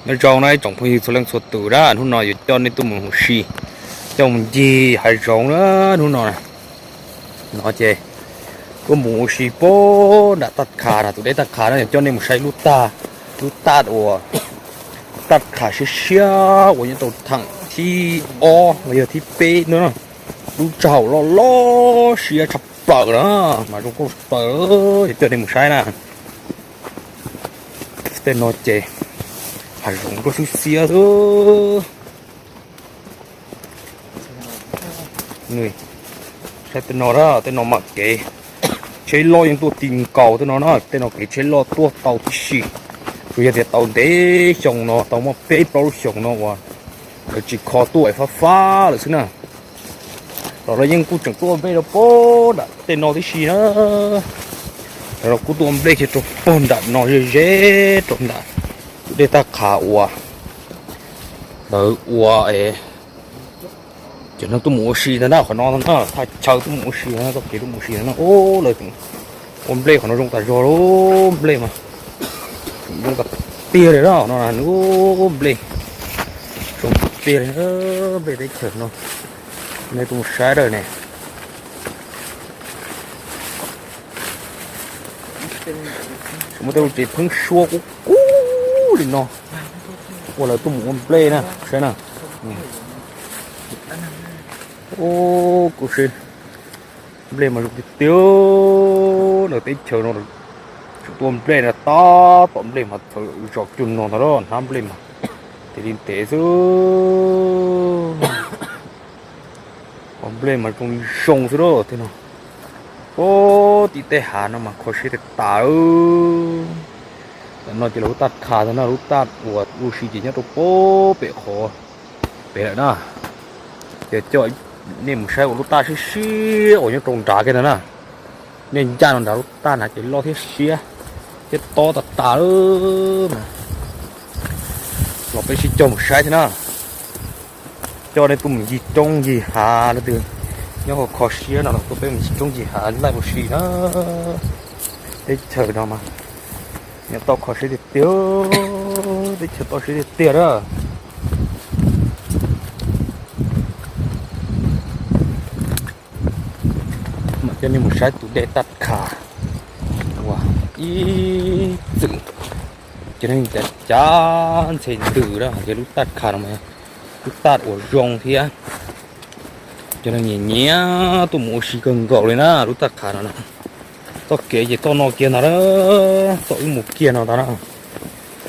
Nyob zoo na ib tsoom phooj ywg txhua leej txhua tus na, hnub no yuav coj nej tuaj mus ua si, coj mus ncig hav zoov na hnub no. No ces tuaj mus ua si puag nram Taj Kha na, tus dej Taj Kha na, yuav coj nej mus saib lub taj, lub taj uas, taj kha siab siab uas nyob rau theem thib ob los yog thib peb no na. Lub raj hauv loj loj siab tshaj plaws na, mas zoo nkauj tshaj plaws, yuav coj nej mus saib na. Tej no ces hav zoov nruab xwb xiab xwb. Saib tej no, tej no mam kev tsheb loj yeej tuaj ti nkaus tej no na, tej no kev tsheb loj tuaj tau tib si. Tsuas yog tias tau ntev xyoo no, tau muaj peb plaub lub xyoo no uas lawv tsis kho tuaj es fab fab lawm xwb na. Los lawv yeej kuj tseem tuaj nplej rau puag nram tej no tib si na. Lawv los kuj tuaj nplej kiag rau puag nram no ze ze rau nram tus dej Taj Kha uas lawv ua es cov neeg tuaj mus ua si ntag na, qhov no ntag na, thaj chaw tuaj mus ua si ntag na, txoj kev tuaj mus ua si ntag na. Ub, lawv ua nplej qhov no zoo tas zog li, nplej mas zoo tas tiag li na, no nws nplej zoo tiag li, nplej teb chaws no. Nej tuaj mus saib dawm ne. Muaj tej lub tsev pheeb suab kub kub li no. Ua lawv tuaj mus ua nplej na, saib na. Ub, kuv saib nplej mas zoo tiag tiag. Lawv teb chaws no tseem tuaj nplej na, tab tom nplej mas txawv zos cuag no ntag, hnab nplej mas ntev li ntev xwb. Ua nplej mas zoo li zoo xwb lauj tej no. Ub, tim tej hav no mas kho siab tiag tas. Tam no ces lawv lub taj kha ntag na, lub taj uas ua si ces nyob rau puag pem qhov pem lawm na. Ces coj nej mus saib ua lub taj siab siab uas nyob rau nrad kiag ntag na. Nej ncaj no nrad lub taj na ces loj thiab siab thiab tob tas tas lawm mas. Los peb sib cog mus saib thiab na. Coj nej tuaj mus ncig roob ncig hav, leej twg nyob kho kho siab no los tuaj peb mus ncig roob ncig hav laij ua si na. Teb chaws no mas nyob tau kho siab tiag tiag, teb chaws tau siab tiag tiag na. Mam coj nej mus saib tus dej Taj Kha uas ib txwm cov neeg cav cav ntxhe ntws na, ces lub Taj Kha no mas lub taj uas zoo thiab cov neeg nyiam nyiam tuaj mus ua si kawg nkaus li na. Lub Taj Kha no na, txoj kev ces txoj no kiag ntag na, txoj wb mus kiag no ntag na,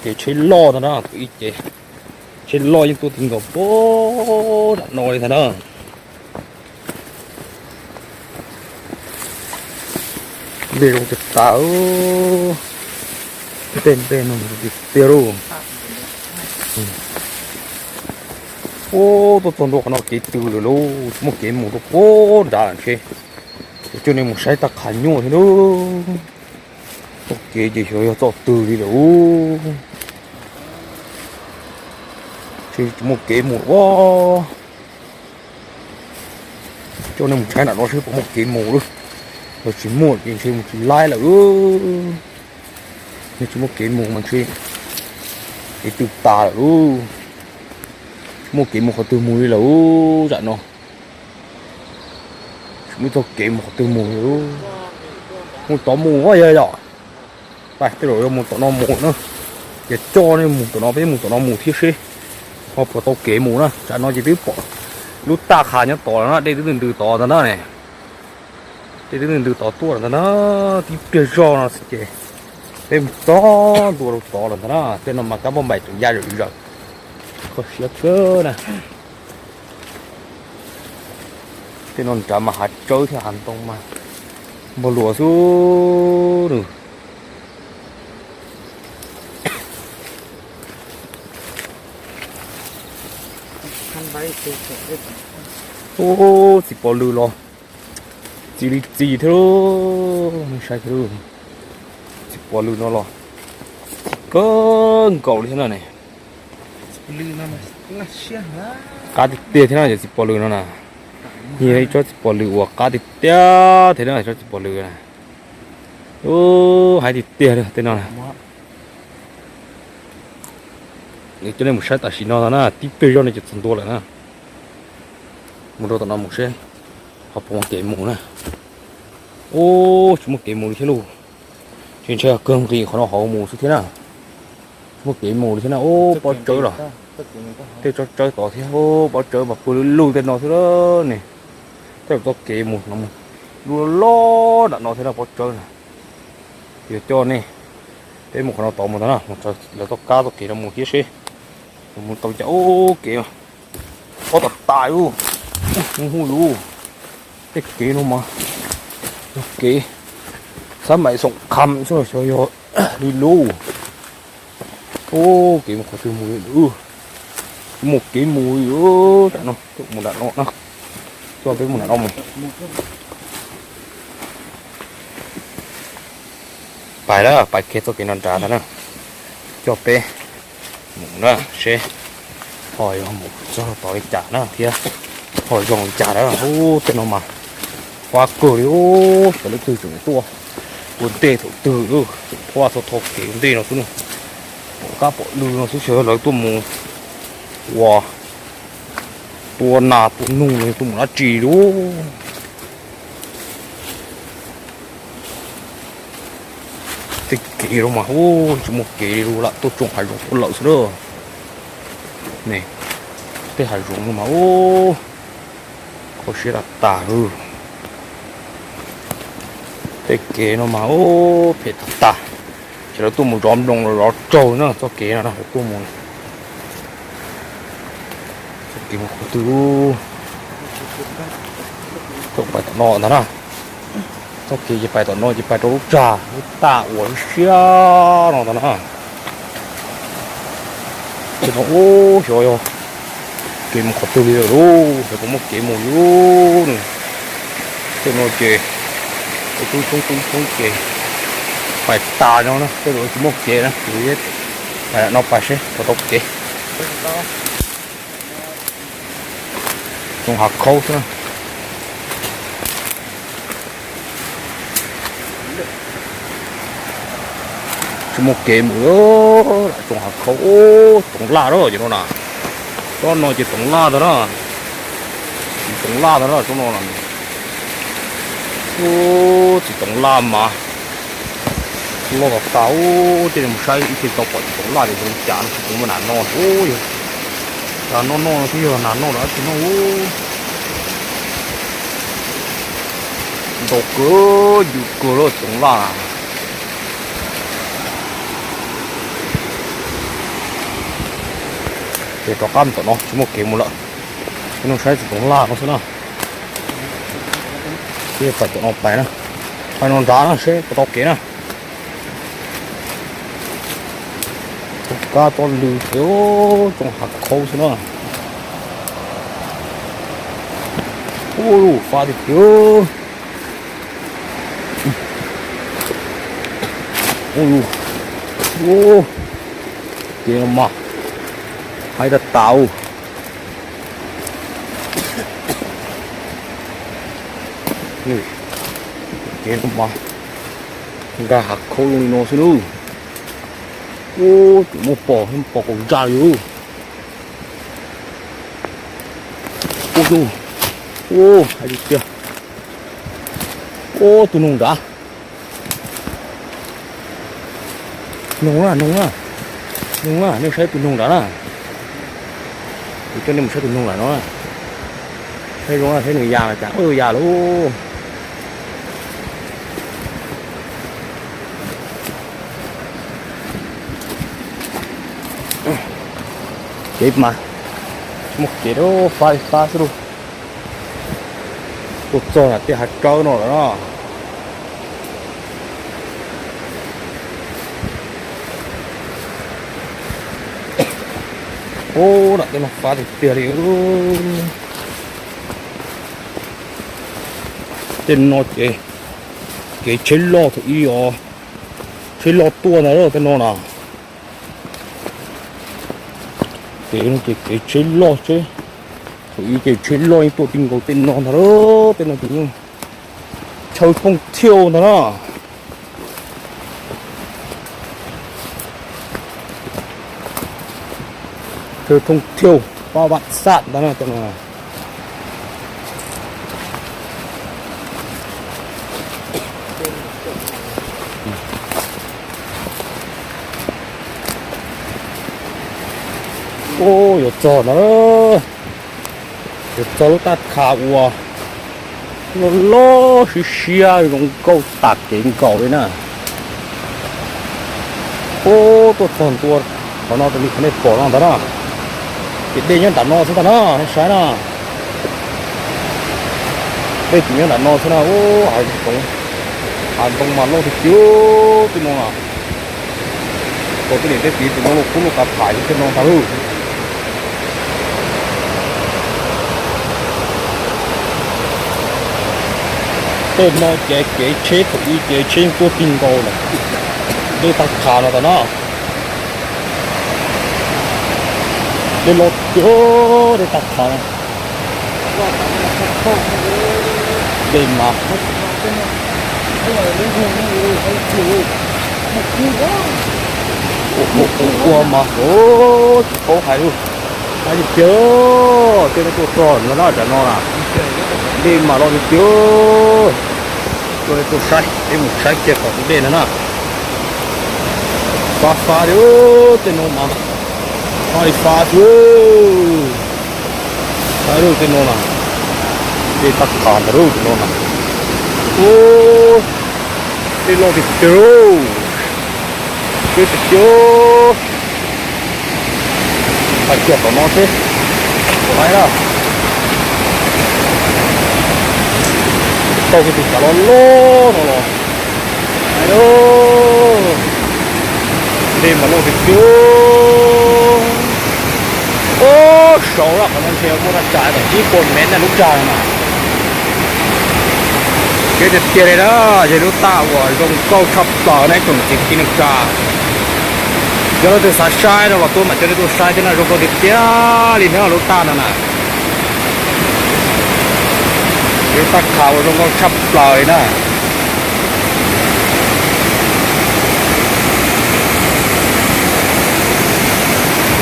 kev tsheb loj ntag na, tus ib ces tsheb loj yeej tuaj ti nkaus puag nram no li ntag na. Nplej zoo tiag tas, tej nplej no tiag tiag lauj. Ub, tuaj txog ntua qhov no kev tws lawm lauj, tsis muaj kev mus rau puag nrad ntshe. Ces coj nej mus saib Taj Kha nyuaj thiab lauj. Txoj kev ces xyov yog txoj twg li lawm ub. Ntshe tsis muaj kev mus ua. Coj nej mus saib nram no seb puas muaj kev mus lawm. Yog tsis muaj ces ntshe mus tsis laib lawm. Yog tsis muaj kev mus mas ntshe kev tws tas lawm lauj. Tsis muaj kev mus qhov twg mus li lawm ub, zam no. Tsis muaj txoj kev mus qhov twg mus li. Mus tod mus yog yom. Tej zaum yuav mus tom no mus na. Ces coj nej mus tom no, peb mus tom no mus thiab seb ho puas tau kev mus na. Tsam no ces twb pom lub Taj Kha nyob tod lawm na, dej twb ntws ntws tod ntag na ne. Dej twb ntws ntws tod tuaj lawm ntag na, tib pliag zog no xwb ces peb mus txog ntua rau tod lawm ntag na. Tej no mas kab npauj npaim tseem ya zawm zawm, kho siab kawg na. Tej no nrad mas hav tsawb thiab hav ntoo mas npog luas xwb nws. Ub, txiv pos lws los txi li txi thiab lauj, nej saib thiab lauj. Txiv pos lws no los txi kawg nkaus li thiab no ne. Qab tiag tiag thiab no cov txiv pos lws no na. Yog ib tsob txiv pos lws uas qab tiag tiag thiab no, tsob txiv pos lws na. Ub, haib tiag tiag li tej no na. Coj nej mus saib tam sim no ntag na, tib pliag zoj no ces txog ntua lawm na. Mus rau tom no mus seb ho puas muaj kev mus na. Ub, tsis muaj kev mus li thiab lauj. Tsis ntshai kawg nqis qhov no hauv mus xwb thiab na. Tsis muaj kev mus li thiab na. Ub, pob tsawb los, tej tsob tsawb tod thiab. Ub, pob tsawb mas pw lug lug tej no xwb ne. Tej txoj kev mus no mus lub loj nram no thiab na, pob tsawb na. Yog coj nej peb mus qhov no tod mus ntag na, lawv txoj kab txoj kev no mus thiab seb mus tau cas. Ub, kev pob tas tas ub, hu hu lug. Tej kev no mas yog kev xab maim xoom kham xwb los xyov yog li lub. Ub, kev mus qhov twg mus li, muaj kev mus li. Tam no tuaj mus nram no na, coj peb mus nram no mus. Pais lawm, pais kiag txoj kev no nrad ntag na, coj peb mus na seb ho yog mus txog tod li cas na thiab ho zoo li cas na. Ub, tej no mas fab kawg li. Ub, xyov leej twg tseem tuaj ua ntej thaum twg, tseem thuaj txog tho kev ua ntej no xwb na. Pom kab pom lw no xwb, xyov lawv tuaj mus ua tua nas tua noog los yog tuaj mus dab tsi lauj. Tej kev no mas ub, tsis muaj kev li lauj, lam tuaj tsoo hav zoov tuaj lawm xwb na. Ne, tej hav zoov no mas ub, kho siab tas tas. Tej kev no mas ub, phem tas tas. Ces lawv tuaj mus zov nploos los zov tsaug na, txoj kev no lawv tuaj mus. Txoj kev mus qhov twg, tuaj pais tom no ntag na. Txoj kev ces pais tom no ces pais rau lub tsag lub taj uas siab no ntag na. Tej no ub, xyov yog kev mus qhov twg li lawm lauj, xyov puas muaj kev mus li lauj. Tej no ces ub, tub tub tub tub ces pais tas no na, tej no tsis muaj kev na, kuv pais no pais seb puas tau kev. Tsoom hav khaub xwb na. Tsis muaj kev mus, lam tsoom hav khaub. Ub, toov laj lawm ces no na. Tsob no ces toov laj ntag na. Txiv toov laj ntag na tsob no na. Ub, txiv toov laj mas loj tas tas. Ub, tej no mus saib ib txhia tau pom txiv toov laj tias zoo li cas no, tsis pom mas nas no. Ub, yog nas no no xwb, yog nas no los dab tsi no. Ntau kawg, yus kawg lawm txiv toov laj. Ces rov qab mus tom no tsis muaj kev mus lawm. Peb no saib txiv toov laj no xwb na. Peb pais tom no pais na. Pais no nrad na seb puas tau kev na. Tsob kab tsob lw ces tsoom hav khaub xwb na. Ub, fab tiag tiag. Ub, kev no mas haib tag tas. Kev no mas nkag hav khaub zoo li no xwb na. Ub, tseem muaj pos, pos kaum zaj li. Ub, ub, hais tiag tiag. Ub, tus noog nrad. Noog na, noog na. Noog na, nej saib tus noog nrad na. Kuv coj nej mus saib tus noog nrad no. Saib zoo na, saib nws ya cas, ub, ya lauj. Kev mas muaj kev fab li fab xwb lauj. Tuaj txog nram tej hav tsawb no lawm na. Ub, nram tej no fab tiag tiag li. Tej no ces kev tsheb loj thaum ub os, tsheb loj tuaj ntag tej no na. Kev no ces kev tsheb loj tsheb, thaum ub ces tsheb loj yeej tuaj ti nkaus tej no ntag lauj. Tej no ces yeej chaw phooj thiaj ntag na. Thw thoob thiauj pab vaj xaj ntag na. Ub, yuav txog ntag, yuav txog lub taj kha uas loj loj siab siab zoo nkauj tas kev nkaus li na. Ub, tuaj txog ntua qhov no raws li qhov nej pom no ntag na. Ces dej nyob nram no xwb ntag na, nej saib na. Dej tseem nyob nram no xwb na. Ub, hav zoov, hav ntoo mas loj tiag tiag tej no na. Tau tej niam tej txiv tus no luaj kub luaj kav tham tej no ntag lauj. Tej no ces kev tsheb thaum ub ces tsheb tuaj tig nkaus lawm. Dej tag khav no ntag na. Dej loj tiag, dej tag khav. Dej mas ua mas tsis paub hais li. Hais tiag tiag, tej no tuaj txog no na, tam no na, dej mas loj tiag tiag. Tuaj, tuaj saib, peb mus saib kiag tom tus dej no na. Fab fab li, tej no mas fab li fab xwb. Saib tej no na, dej tag khav ntag lauj, tej no na. Ub, dej loj tiag tiag lauj. Dej tiag tiag. Hais kiag tom no seb, hais na, tau kiag tus tshav loj loj no los. Hais, dej mas loj tiag tiag. Ub, saud lawm, qhov no ntshe muaj thaj tsam tawm ib puas mev na lub tsag no na. Kev tiag tiag li na, yog lub taj uas zoo nkauj tshaj plaws na ib tsoom niam txiv kwv tij neej tsa. Yog leej twg xav saib no los tuaj mam coj nej tuaj saib thiab na, zoo nkauj tiag tiag li na lub taj no na. Yog lub taj khav uas zoo nkauj tshaj plaws li na.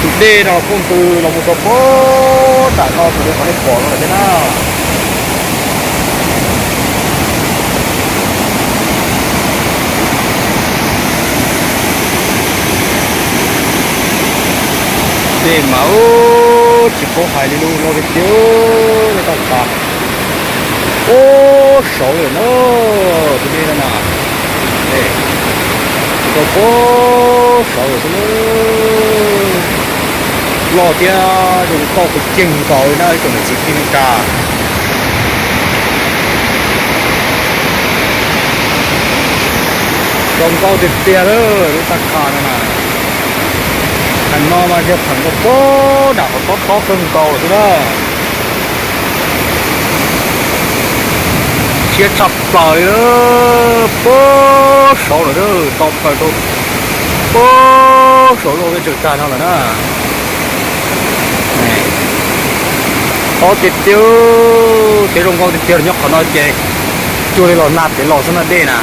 Tus dej no kuj ntws los mus rau pem tam no raws li qhov nej pom no lawm thiab na. Dej mas ub tsis paub hais li lauj, loj tiag tiag, loj tag tas. Ub, saud lawm na, tus dej no na, rau pem saud lawm xwb na. Loj thiab zoo nkauj kawg kiag nkaus li na ib tsoom niam txiv kwv tij neej tsa. Zoo nkauj tiag tiag lawm lub taj kha no na. Tam no mas yog pheem rau pem nram qhov tob tob kawg nkaus lawm xwb na. Siab tshaj plaws li, pem saud lawm, to plaws rau pem saud zoj dej tsaws tag no lawm na. Tob tiag tiag, kev zoo nkauj tiag tiag nyob qhov no ces cuag li los nag pem los xwb na dej na.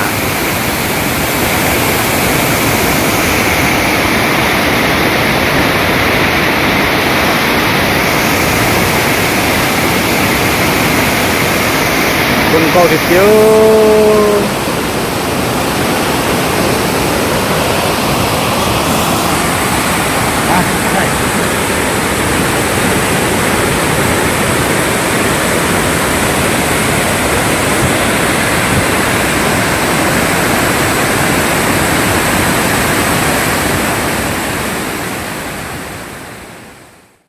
Zoo nkauj tiag tiag.